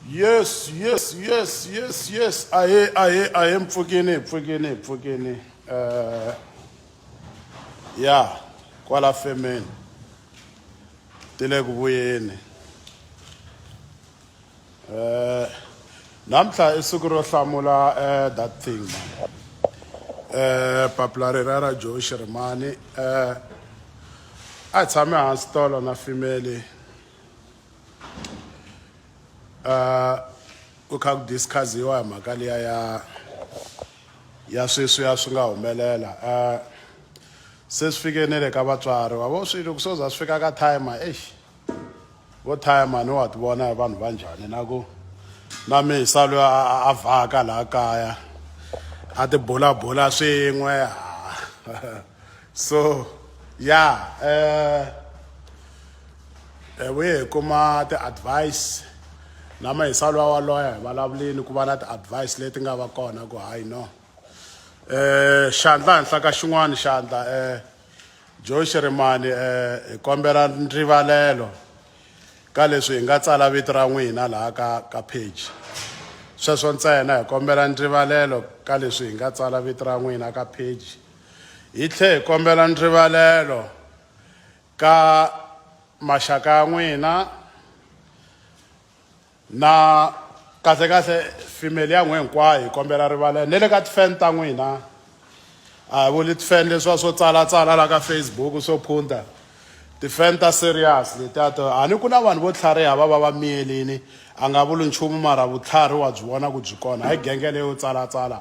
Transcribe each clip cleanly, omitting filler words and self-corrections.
Yes, yes, yes, yes, yes. Ahe, ahe, ahe, mpfukini, mpfukini, mpfukini. Ya, kwala femeni. Ti le ku vuyeni. Namuntlha i siku ro hlamula that thing man. Papila rera ra Joe Shirimani. A hi tshame hansi tolo na female. Ku kha ku discussiwa hi mhaka liya ya ya sweswiya swi nga humelela se swi fike ne le ka vatswari wa vo swilo ku so za swi fika ka timer eish vo timer ni wa ti vona hi vanhu va njhani na ku na misa loyi a vhaka laha kaya a ti bulabula swin'we so ya Hi vuye hi kuma ti-advice na mahisa luwa wa loya hi vulavulini ku va na ti-advice leti nga va kona ku hayi no xandla henhla ka xin'wana xandla Joe Shirimani hi kombela nrivalelo ka leswi hi nga tsala vito ra n'wina laha ka ka page sweswo ntsena hi kombela nrivalelo ka leswi hi nga tsala vito ra n'wina ka page hi tlhe hi kombela nrivalelo Ka maxaka ya n'wina na kahle kahle female ya n'we hinkwayo hi kombela rivalelo ne le ka ti-fan ta n'wina a hi vuli ti-fan leswiwa swo tsalatsala la ka Facebook swo phunta ti-fan ta serious letiya to a ni ku na vanhu vo tlhariha va va va miyelini a nga vuli nchumu mara vutlhari wa byi vona ku byi kona hayi genge leyo tsalatsala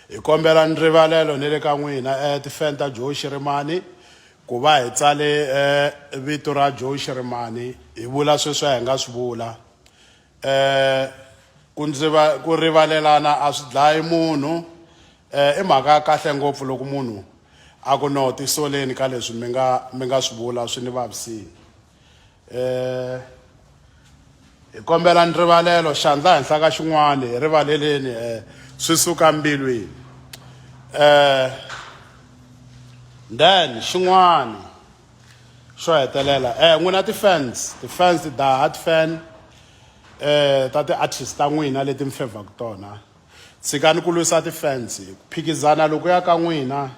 hi kombela nrivalelo ne le ka n'wina ti-fan ta Joe Shirimani Ku va hi tsale vito ra Joe Shirimani hi vula sweswi a hi nga swi vula. Ku ndzi va ku rivalelana a swi dlayi munhu. I mhaka ya kahle ngopfu loko munhu a ku no tisoleni ka leswi mi nga mi nga swi vula swi ni vavisile. Hi kombela nrivalelo xandla henhla ka xin'wana hi rivaleleni swi suka mbilwini. Then xin'wana xo hetelela n'wina ti-fans ti-fans ti-die hard fan ta ti-artist ta n'wina leti mi fevhaku tona tshikani ku lwisa ti-fans ku phikizana lokuya ka n'wina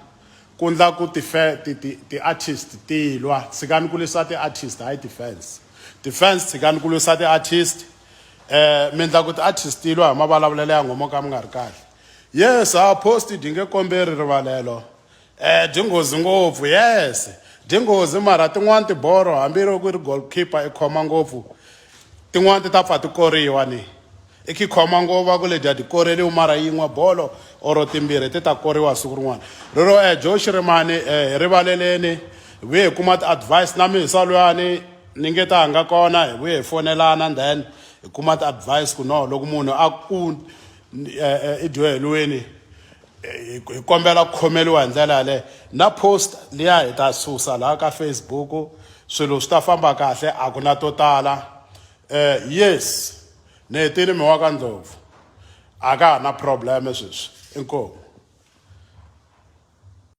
ku ndla ku ti-artist ti lwa tshikani ku lwisa ti-artist hayi ti-fans ti-fans tshikani ku lwisa ti-artist mi ndla ku ti-artist ti lwa hi mavulavulelo ya nghomo ka mi nga ri kahle yes a post dyi nge komberi rivalelo dyi nghozi ngopfu yes dyi nghozi mara tin'wani tiboro hambi loko ku ri goalkeeper i khoma ngopfu tin'wani ti ta pfa ti koriwa ni i khi khoma ngopfu va ku ledya ti koreliwi mara yin'we bolo oro timbirhi ti ta koriwa siku rin'wana rero Joe Shirimani hi rivaleleni hi vuye hi kuma ti-advice na mihisa luyani ni nge ta nga kona hi vuye hi fonelana then hi kuma ti-advice ku no loko munhu a ku i dyoheliweni hi kombela ku khomeliwa hi ndlela yaleyo na post liya hi ta susa laha ka Facebook swilo swi ta famba kahle a ku na to tala yes ni hetile mi wa ka Ndlovu a ka ha na problem sweswi inkomu.